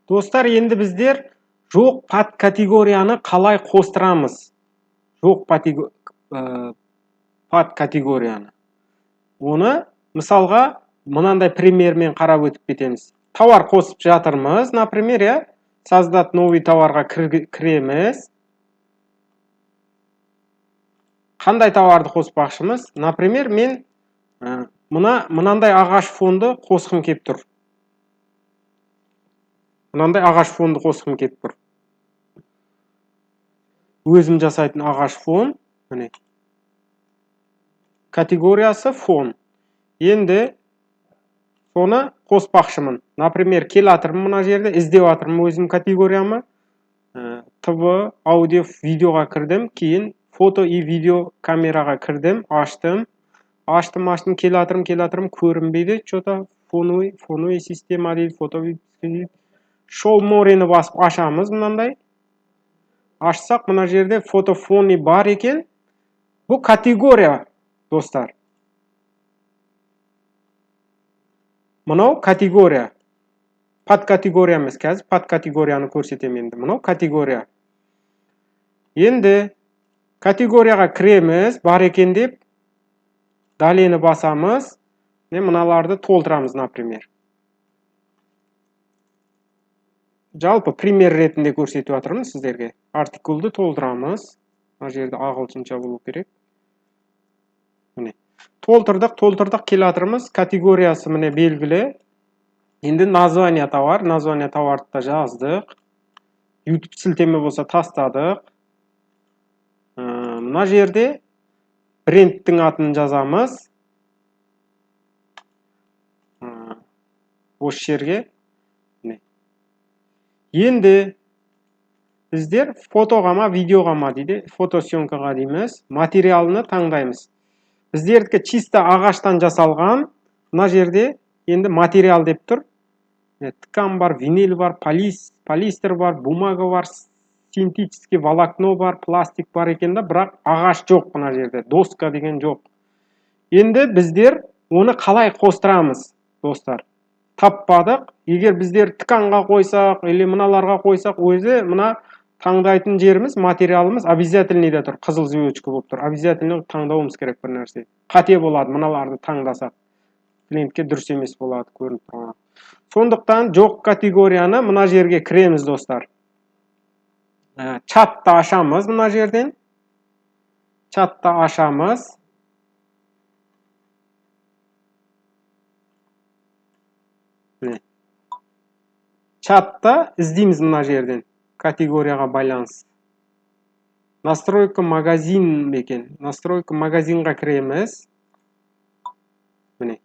Достар, енді біздер жоқ подкатегорияны қалай қостырамыз? Жоқ подкатегорияны. Оны мысалға мынандай примермен қарап өтіп кетеміз. Тауар қосып жатырмыз, например, иә? Создать новый товарға кіреміз. Қандай тауарды қоспақшымыз? Например, мен мынандай ағаш фонды қосқым кеп тұр. Мынандай ағаш фонды қосқым кеп тұр. Өзім жасайтын ағаш фон, міне. Категориясы фон. Енді соны қоспақшымын. Например, келатырмын мына жерде, іздеп жатырмын өзім категориямы. ТВ, аудио, видеоға кірдім, кейін фото и видео камераға кірдім, аштым. Аштым, аштым, келатырмын, келатырмын, көрінбейді. Чё-то фоновый система дейді, фото дейді. Show more-ні басып ашамыз мынандай. Ашсақ, мына жерде фото фоны бар екен. Бұл категория, достар. Мынау категория. Подкатегория емес, қазір подкатегорияны көрсетемін енді. Мынау категория. Енді категорияға кіреміз, бар екен деп далені басамыз. Міне мыналарды толтырамыз, например. Жалпы пример ретінде көрсетіп жатырмын сіздерге. Артикулды толтырамыз. Мына жерде ағылшынша болу керек. Міне. Толтырдық, толтырдық, келе жатырмыз. Категориясы міне белгілі. Енді название товар, название товарды да жаздық. YouTube сілтеме болса тастадық. Мына жерде брендтің атын жазамыз. Осы жерге. Міне. Енді біздер фотоға ма, видеоға ма дейді, фотосъемкаға дейміз. Материалыны таңдаймыз. Біздердікі чисто ағаштан жасалған. Мына жерде енді материал деп тұр. Ткань бар, винил бар, полиэстер бар, бумага бар, синтетический волокно бар, пластик бар екен да, бірақ ағаш жоқ мына жерде, доска деген жоқ. Енді біздер оны қалай қостырамыз, достар? Таппадық. Егер біздер тканьға қойсақ или мыналарға қойсақ, өзі мына таңдайтын жеріміз, материалымыз обязательныйда тұр, қызыл звездочка болып тұр. Обязательно таңдауымыз керек бір нәрсе. Қате болады мыналарды таңдасақ. Клиентке дұрыс емес болады, көрініп тұрған. Сондықтан жоқ категорияны мына жерге кіреміз, достар. Чатты ашамыз мына жерден. Чатты ашамыз. Міне. Чатта іздейміз мына жерден. Категорияға байланысты. Настройка магазин екен. Настройка магазинға кіреміз. Міне.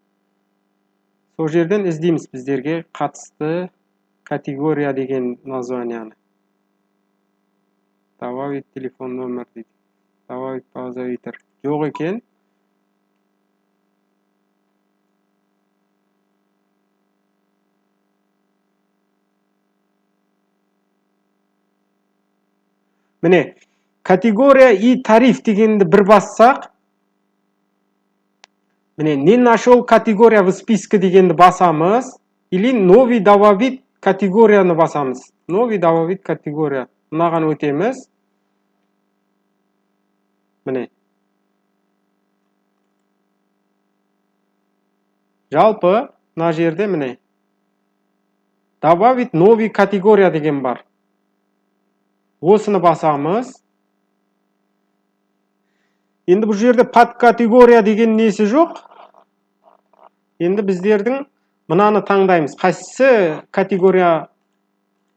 Сол жерден іздейміз біздерге қатысты категория деген названияны. Добавить телефон номер дейді. Добавить позовитер. Жоқ екен. Міне, категория и тариф дегенді бір бассақ, міне, не нашел категория в списке дегенді басамыз, или новый добавить категорияны басамыз. Новый добавить категория. Мынаған өтеміз. Міне. Жалпы мына жерде міне добавить новый категория деген бар. Осыны басамыз. Енді бұл жерде подкатегория деген несі жоқ. Енді біздердің мынаны таңдаймыз. Қайсысы категория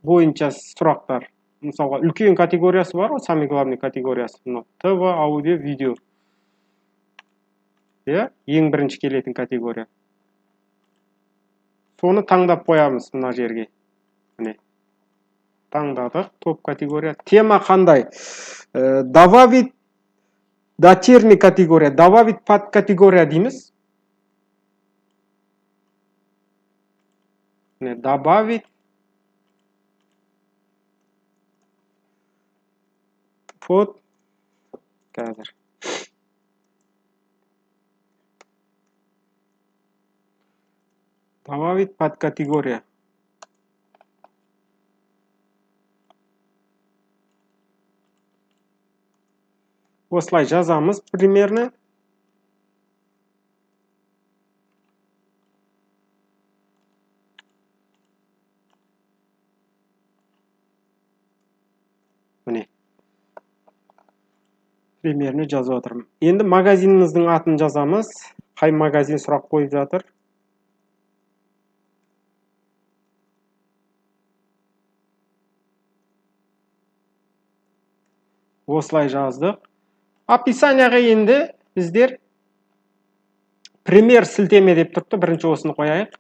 бойынша сұрақтар? Мысалға, үлкен категориясы бар ғой, самый главный категориясы. Мынау ТВ, аудио, видео. Иә, ең бірінші келетін категория. Соны таңдап қоямыз мына жерге. Міне. Таңдадық, топ категория. Тема қандай? Добавить дочерний категория, добавить подкатегория дейміз. Міне, добавить под қазір. Добавить подкатегория. Осылай жазамыз примерно. Міне. Примерно жазып отырмын. Енді магазиніміздің атын жазамыз. Қай магазин сұрақ қойып жатыр? Осылай жаздық. Описанияға енді біздер пример сілтеме деп тұрыпты. Бірінші осыны қояйық.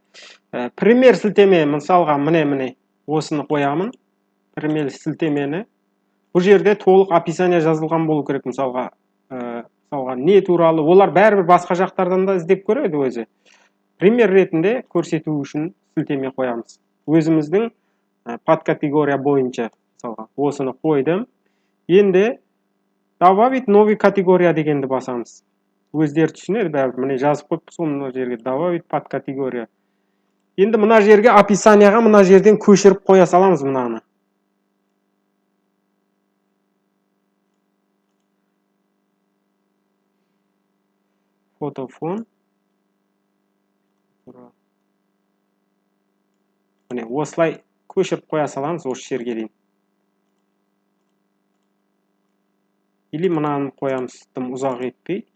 Пример сілтеме, мысалға, міне осыны қоямын. Пример сілтемені. Бұл жерде толық описание жазылған болу керек, мысалға. Мысалға, не туралы, олар бәрібір басқа жақтардан да іздеп көреді өзі. Пример ретінде көрсету үшін сілтеме қоямыз. Өзіміздің подкатегория бойынша, мысалға, осыны қойдым. Енді добавить новый категория дегенді басамыз. Өздері түсінеді бәрібір. Міне жазып қойыппыз ғой мына жерге добавить подкатегория. Енді мына жерге описанияға мына жерден көшіріп қоя саламыз мынаны. Фотофон. Міне осылай көшіріп қоя саламыз осы жерге дейін. Или мынаны қоямыз, тым ұзақ етпей.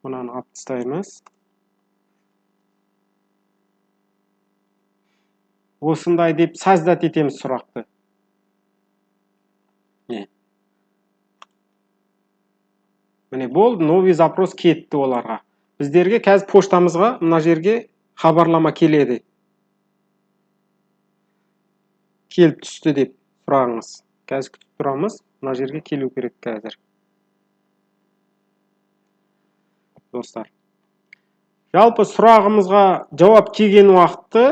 Мынаны алып тастаймыз. Осындай деп создать етеміз сұрақты. Міне. Міне болды, новый запрос кетті оларға. Біздерге қазір поштамызға мына жерге хабарлама келеді. Келіп түсті деп сұрағыңыз. Қазір күтіп тұрамыз. Мына жерге келу керек қазір. Достар. Жалпы сұрағымызға жауап келген уақытты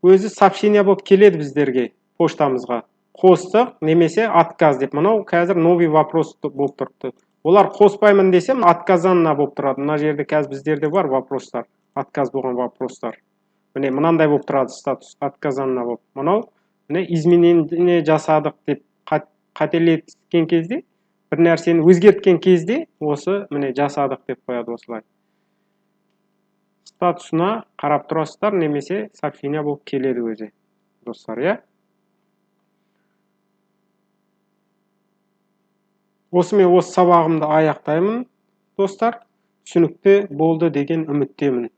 өзі сообщение болып келеді біздерге поштамызға. Қостық немесе отказ деп. Мынау қазір новый вопрос болып тұрыпты. Олар қоспаймын десем, отказанна болып тұрады. Мына жерде қазір біздерде бар вопростар, отказ болған вопростар. Міне мынандай болып тұрады статус, отказанна болып. Мынау міне изменение жасадық деп қателескен кезде, бір нәрсені өзгерткен кезде осы міне жасадық деп қояды осылай. Статусына қарап тұрасыздар, немесе сообщение болып келеді өзі, достар, иә? Осымен осы сабағымды аяқтаймын, достар. Түсінікті болды деген үміттемін.